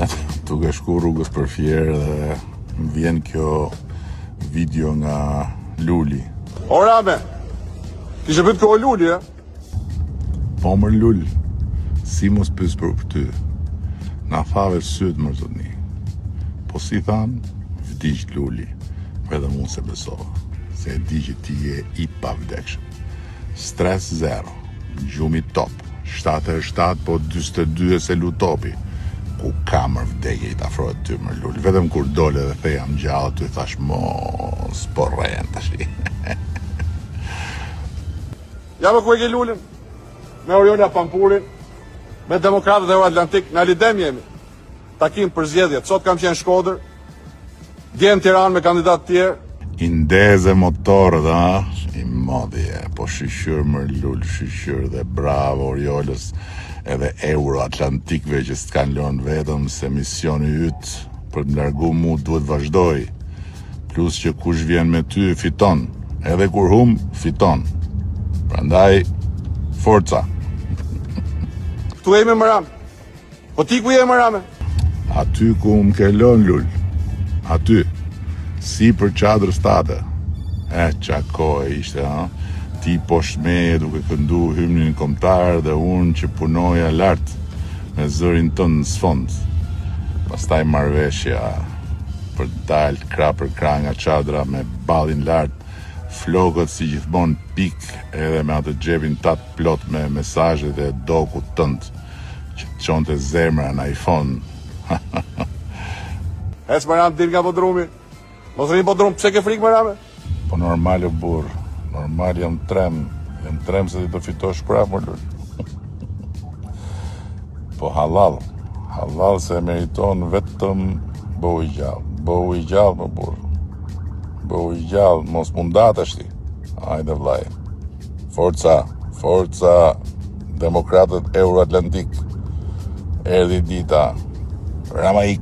Ja, duke shku rrugës për Fier dhe më vjen kjo video nga Luli. O Rame, kishe pyet ku o Luli, e? Po mër Lul, si mos pys për ty? Na thave sytë mër zotni. Po si thanë, vdiq Luli, vetëm unë s'e besova, se e di që ti je i pavdekshëm. Stres zero, gjumi top, 7 herë 7 po 42 e s'e lu topi. Ku ka mër vdekje i të afrohet ty mër Lul, vetëm kur dole dhe the jam gjallë ty thash mos po rren tashi. Ja më ku e ke Lulin? Me Oriola Pampurin, me demokratët Euroatlantik, në Alidem jemi. Takim për zgjedhjet. Sot kam qenë në Shkodër, dje në Tiranë me kandidatë të tjerë. I ndeze motorët, ha? I madhi je, po shyqyr mër Lul, shyqyr dhe bravo Oriolës edhe Euroatlantikëve që s'të kanë lënë vetëm se misioni yt për të më largu mu duhet vazhdoj. Plus që kush vjen me ty fiton, edhe kur hum fiton. Prandaj forca. Këtu jemi më Ramë. Po ti ku je më Rame? Aty ku më ke lënë Lul. Aty. Sipër çadrës tate. Eh, ça kohë ishte, ha? Ti poshtë meje duke këndu hymnin kombëtar dhe unë që punoja lart me zërin tënd në sfond. Pastaj marrëveshja për të dalë krah për krah nga çadra me ballin lart, flokët si gjithmonë pik edhe me atë xhepin tat plot me mesazhet e dokut tënd. Që të çonte zemra në iPhone. Ec më Ramë, dil nga bodrumi. Mos rri n'bodrum, pse ke frikë më Rame? Po normal o burr, normal jam trem, jam trem se ti do fitosh prapë më Lul. Po hallall, hallall se e meriton vetëm bëhu i gjallë, bëhu i gjallë më burr. Bëhu i gjallë, mos munda tashti. Hajde vllai. Forca, forca demokratët euroatlantik. Erdhi dita. Rama ik.